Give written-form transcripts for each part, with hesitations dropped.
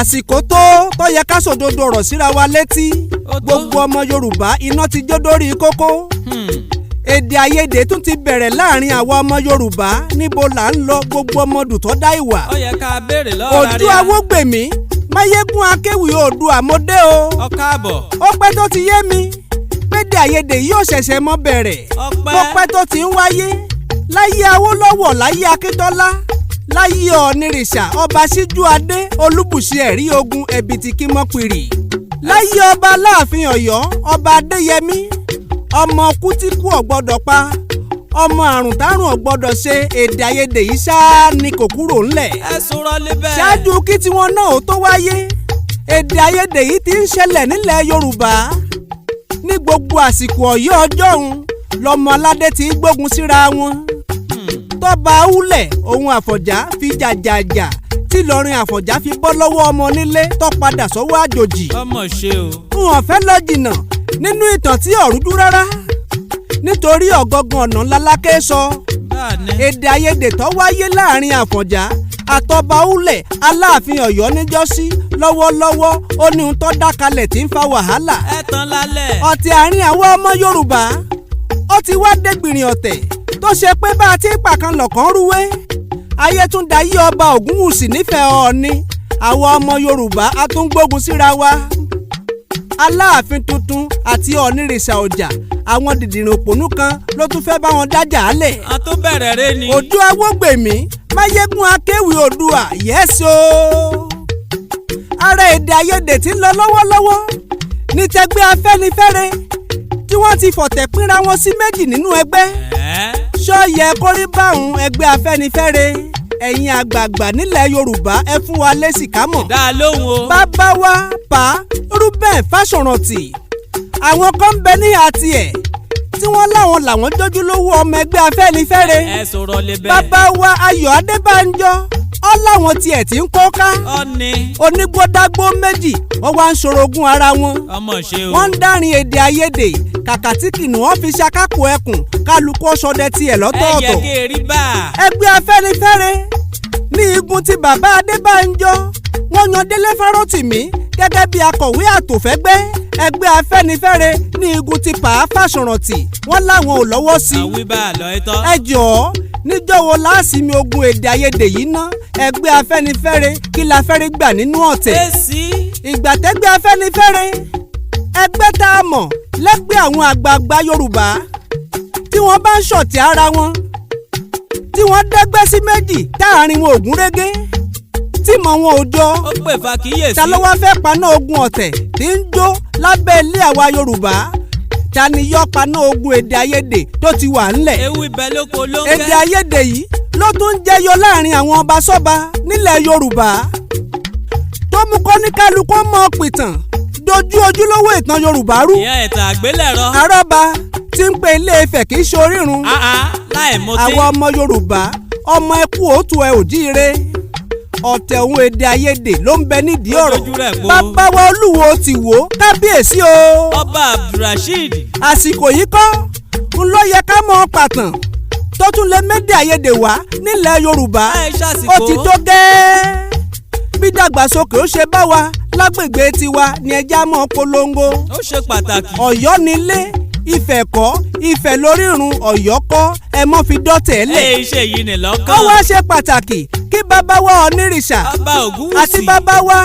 Àsìkò tó yẹ ká sòdodo ọ̀rọ̀ síra wa létí. Ó tó. Gbogbo ọmọ Yorùbá, iná ti jó dórí kókó. Èdè àìyedè tún ti bẹ̀rẹ̀ láàrin àwa ọmọ Yorùbá. Níbo là ń lọ, gbogbo ọmọ dùtọ́ dá ìwà? Ó yẹ ká béèrè lọ́wọ́ Ojú Awógbèmí, Máyégún Akéwì Oòduà, mo dé o. Ọ káàbọ̀. Ó pẹ́ tó ti yé mi pédè àìyedè yìí ò ṣẹ̀ṣẹ̀ mọ́ bẹ̀rẹ̀. Ọpẹ́. Ó pẹ́ tó ti ń wáyé láyé Awólọ́wọ̀, láyé Akíntọ́lá, láyé Ọ̀nìrìṣà, Ọba Síjú Adé Olúbùṣe, ẹ̀rí ogun ẹ̀bìtì kímọ́pìrì, láyé ọba Aláàfin Ọ̀yọ́, Ọba Adéyẹmí, ọmọ kútíkù ọ̀gbọ́dọ̀ pa, ọmọ àrùn tárùn ọ̀gbọ́dọ̀ ṣe. Èdè àìyedè yìí ṣáá ni kò kúrò ńlẹ̀. Ẹ sọ̀rọ̀ lébẹ̀. Ṣáájú kí tiwọn náà ó tó wáyé, èdè àìyedè yìí ti ń ṣẹlẹ̀ nílẹ̀ Yorùbá. Ní gbogbo àsìkò Ọ̀yọ́ ọjọ́un lọ́mọ aládé ti ń gbógun síra wọn. Tọ́ba Awúlẹ̀ òun Àfọ̀njá fi jàjàjà tí Ìlọrin Àfọ̀njá fi bọ́ lọ́wọ́ ọmọ nílé tó padà sọ́wọ́ àjòjì. Ọmọ ṣe o. N ò fẹ́ lọ jìnnà nínú ìtàn tí ọ̀rújú rárá, nítorí ọ̀gọ́gan ọ̀nà ńlá lákè sọ. Báà ní. Èdè àìyedè tó wáyé láàrin Àfọ̀njá àtọba Awúlẹ̀ Aláàfin Ọ̀yọ́ níjọ́sí, lọ́wọ́lọ́wọ́ ó ní ohun tó dá kalẹ̀ tí ń fa wàhálà. Ẹ tán lálẹ́. Ọ̀tẹ̀ àárín àwọn ọmọ Yorùbá, ó ti wá dégbìnrin ọ̀tẹ̀ tó ṣe pé bá a ti ń pàkan lọ̀kan rúwé. Ayé tún dayé ọba Ògúnwùsì nífẹ̀ẹ́ Ọọ̀ni, àwọn ọmọ Yorùbá a tún gbógun síra wa. Aláàfin tuntun àti Ọ̀nìrìṣà ọjà, àwọn dìdìrìn òpònú kan ló tún fẹ́ bá wọn dájà álẹ̀. A tó bẹ̀rẹ̀ rẹ ni. Ojú Awógbèmí, Máyégún Akéwì Oòduà, yẹ́sọ. Ara èdè àìyedè tí ń lọ lọ́wọ́lọ́wọ́ ní tẹgbẹ́ Afẹ́nifẹ́re tí wọ́n ti fọ̀tẹ̀ pínra wọn sí méjì nínú ẹgbẹ́. Ẹ́. Ṣọ́yẹ kórí báwọn ẹgbẹ́ Afẹ́nifẹ́re? Ẹ̀yin àgbààgbà nílẹ̀ Yorùbá, ẹ fún wa lésì ká mọ̀. Dá a lóhùn o. Bàbá wa Pa Ruben Fásọ̀rántì, àwọn kan ń bẹ ní àti ẹ̀ tí wọ́n láwọn làwọn jójúlówó ọmọ ẹgbẹ́ Afẹ́nifẹ́re. Ẹ sọ̀rọ̀ lébẹ̀. Bàbá wa Ayọ̀ Adébánjọ ọ láwọn tiẹ̀ tí ń kó ká. Ọ̀ni. Onígbódágbó méjì, wọ́n wá ń ṣorogún ara wọn. Ọmọ ṣe o. Wọ́n ń dárin èdè àìyedè. Kàkà tí kìnìún fi ṣakápò ẹkùn, kálukú ọ̀ṣọ́dẹ tiẹ̀ Ẹ yẹ lọ́tọ̀ọ̀tọ̀. kí erí bá. Ẹgbẹ́ Afẹ́nifẹ́re ní igun ti bàbá Adébánjọ, wọ́n yan Délé Fárótìmí gẹ́gẹ́ bí akọ̀wé àtòfẹ́gbẹ́. Ẹgbẹ́ Afẹ́nifẹ́re ní igun ti Pa Fáṣọ̀rántì, wọ́n láwọn ò lọ́wọ́ sí i. Àwí bá a lọ ẹtọ́. Ẹ jọ̀ọ́, níjọ́ wo láàsìmí ogun èdè àìyedè yìí ná? Ẹgbẹ́ Afẹ́nifẹ́re, kí la fẹ́rẹ́ gbà nínú ọ̀tẹ̀? Èsì. Ìgbà tẹ́gbẹ́ Afẹ́nifẹ́re, ẹgbẹ́ tá a mọ̀ lẹ́gbẹ́ àwọn àgbààgbà Yorùbá, tí wọ́n bá ń ṣọ̀tẹ̀ ara wọn, tí wọ́n dẹ́gbẹ́ sí méjì táàrin wọn ò gún régé, tí mọ̀ wọn ò jọ, Ó pè fa kíyèsí. ta ló wá fẹ́ paná ogun ọ̀tẹ̀ tí ń jó lábẹ́ ilé àwa Yorùbá? Ta ni yọ paná ogun èdè àìyedè tó ti wà ńlẹ̀? Ewu ibẹ̀ lóko ló ń Èdè kẹ́. àìyedè yìí ló tún ń jẹyọ láàrin àwọn ọba sọ́ba nílẹ̀ Yorùbá, tó mú kó ní kálukú mọ́ pìtàn dojú ojúlówó ìtàn Yorùbá rú. Ìyẹn ẹ̀tàn àgbélẹ̀rọ. Arọ́ba tí ń pe Ilé Ifẹ̀ kì í ṣe orírun. Àá láì mutí. Àwọn ọmọ Yorùbá, ọmọ ẹkú òótù ẹ ò jíire. Ọ̀tẹ̀ òun èdè àìyedè ló ń bẹ nídìí ọ̀rọ̀. Ojú rẹ̀ po. Bàbá wa Olúwo ti wò ó, kábíyèsí o. Ọba Abdulrasheed. Àsìkò yìí kọ́ ń ló yẹ ká mọ̀ pàtàn tó tún lè médè àìyedè wá nílẹ̀ Yorùbá. Ẹ ṣàsìkò. Ó ti tó gẹ́ẹ́. Bí dàgbàsókè ó ṣe bá wa lágbègbè tiwa ni ẹja mọ́ polongo. Ó ṣe pàtàkì. Ọ̀yọ́ nílé, Ifẹ̀ kọ́, Ifẹ̀ lórírun, Ọ̀yọ́ kọ́. Ẹ mọ́ fi dọ́tẹ̀ lẹ̀. Ẹ ṣe yìí ní lọ́kàn. Ó wá ṣe pàtàkì kí bàbá wa Onírìṣà Ọba Ògúnwùsì. àti bàbá wa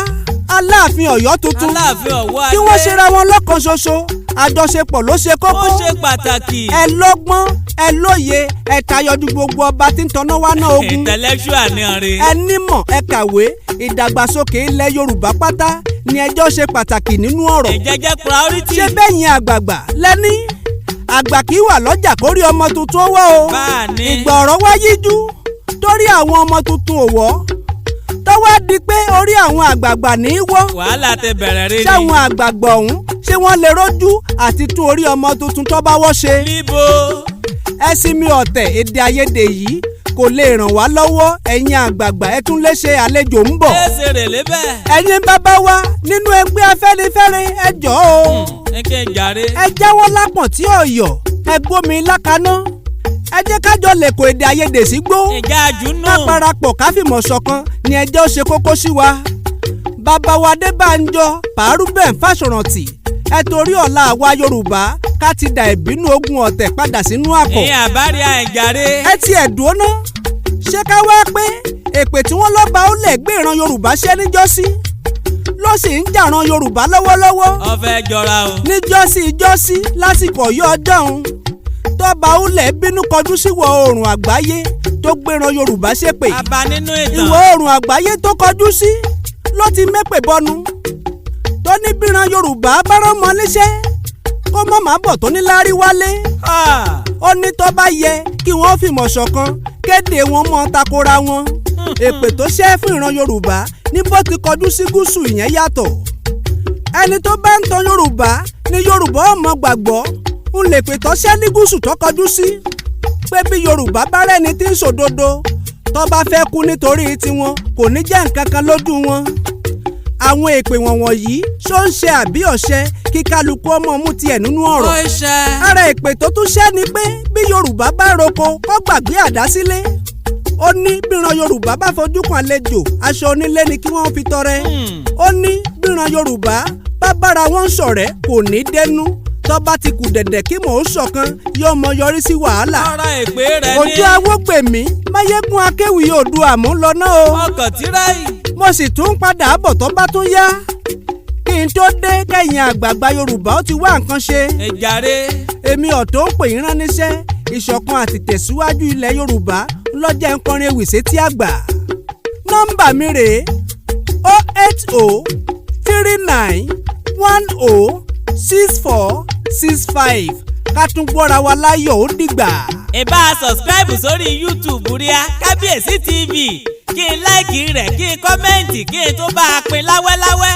Aláàfin Ọ̀yọ́ tuntun Aláàfin Ọ̀wọ́ Adé. kí wọ́n ṣera wọn lọ́kan ṣoṣo. Àjọṣepọ̀ ló ṣe kókó. Ó ṣe pàtàkì. Ẹ lọ́gbọ́n, ẹ lóye, ẹ tayọjú gbogbo ọba tí ń taná wá náà ogun. Intellectual ní ọ̀rẹ́. Ẹ nímọ̀, ẹ kàwé. Ìdàgbàsókè ilẹ̀ Yorùbá pátá ni ẹjọ́ ṣe pàtàkì nínú ọ̀rọ̀. Ìjẹ́jẹ́ priority. Ṣé bẹ́yìn àgbààgbà lẹ́ní àgbà kì í wà lọ́jà kórí ọmọ tuntun ó wọ́ o? Báà ní. Ìgbà ọ̀rọ̀ wá yíjú torí àwọn ọmọ tuntun ò wọ́, tọ́wọ́ di pé orí àwọn àgbààgbà ní í wọ́. Wàhálà ti bẹ̀rẹ̀ rẹ ni. Ṣáwọn àgbààgbà ọ̀hún, ṣé wọ́n lè rójú àti tún orí ọmọ tuntun tó bá wọ́ ṣe? Níbo. Ẹ sinmi ọ̀tẹ̀. Èdè àìyedè yìí kò lè ràn wá lọ́wọ́. Ẹ̀yin àgbààgbà, ẹ tún lè ṣe, àlejò ń bọ̀. Ẹ ṣe rè lébẹ̀. Ẹ̀yin bàbá wa nínú ẹgbẹ́ Afẹ́nifẹ́re, ẹ jọ̀ọ́ o. Ẹ kẹ́ ń jàre. Ẹ jáwọ́ lápọ̀n tí ọ̀yọ́, ẹ gbómi lákaná. Ẹ jẹ́ kájọ lẹ̀kọ̀ èdè àìyedè sígbó. Ìjà àjùnú. Ká parapọ̀, ká fìmọ̀ ṣọ̀kan ni ẹjẹ́ ó ṣe kókó sí wa. Bàbá wa Adébánjọ Pàrúbẹ̀ Fáṣọ̀rántì, ẹ torí ọ̀la àwa Yorùbá ká ti dà ìbínú ogun ọ̀tẹ̀ padà sínú àkọ̀. Ìyẹn àbárí àìjàre. Ẹ ti ẹ̀ dúró ná, ṣé ká wá pé èpè tí wọ́n lọ́ba ó lẹ̀ gbé ìran Yorùbá ṣẹ́ níjọ́sí ló sì ń jàran Yorùbá lọ́wọ́lọ́wọ́? Ọfẹ jọra o. Níjọ́sí ìjọ́sí lásìkò Ọ̀yọ́ ọjọ́un, tọ́ba ulẹ̀ bínú kọjú síwọ̀ oòrùn àgbáyé tó gbéran Yorùbá ṣépè. Aba nínú ìtàn. Ìwọ̀ oòrùn àgbáyé tó kọjú sí ló ti mépè bọnu, tó ní bíran Yorùbá bá rán mọ́ níṣẹ́ kó mọ̀ má bọ̀ tó ní láárí wálé. Ó ní tó bá yẹ kí wọ́n fìmọ̀ ṣọ̀kan kéde wọn mọ́ takora wọn. Èpè tó ṣẹ́ fún ìran Yorùbá ní bó ti kọjú sí gúúsù, ìyẹn yàtọ̀. Ẹni tó bá ń tan Yorùbá ní Yorùbá ọmọ gbàgbọ́ ń lè pè tó ṣẹ́ ní gúúsù tó kọjú sí, pé bí Yorùbá bá rẹ́ni tí ń ṣòdodo, tó bá fẹ́ kú nítorí tiwọn, kò ní jẹ́ nǹkan kan lójú wọn. Àwọn èpè wọ̀nyí ṣó ń ṣe àbí ọ̀ṣẹ́, kí kálukú ọmọ mú tiẹ̀ nínú ọ̀rọ̀. Ó ṣe. Ara èpè tó tún ṣẹ́ ni pé bí Yorùbá bá roko, kó gbàgbé àdá sílé. Ó ní bíran Yorùbá bá fojú kan àlejò, aṣọ onílé ni kí wọ́n fi tọrẹ. Ó ní bíran Yorùbá bá bára wọn ṣọ̀rẹ́, kò ní dénú. Tó bá ti kù dẹ̀dẹ̀ kí mò ń ṣọ̀kan, yóò mọ yọrí sí wàhálà. Ọ̀rọ̀ èpè rẹ ní. Ojú awógbèmí Máyégún Akéwì Oòduà mú lọ náà o. Ọkọ̀ tíráì. Mo sì tún padà bọ̀ tó bá tún yá. Kí n tó dé, kẹ́yìn àgbààgbà Yorùbá ó ti wá nǹkan ṣe. Ìjàre. Èmi ọ̀tọ̀ ń pè yín rán níṣẹ́. Ìṣọ̀kan àti tẹ̀síwájú ilẹ̀ Yorùbá ńlọ́jẹ́ ń kọrin ewì sétí àgbà. Nọ́mbà mi rèé: 08039106465. Ká tún gbọ́ra wa láyọ̀, ó dìgbà. Ẹ bá a subscribe sórí YouTube ríà Kábíyèsí TV, kí n like rẹ̀, kí n comment, kí n tó bá a pín láwẹ́láwẹ́.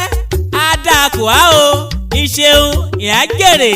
Á dáa kò á o, ìṣeun ìhà jèrè.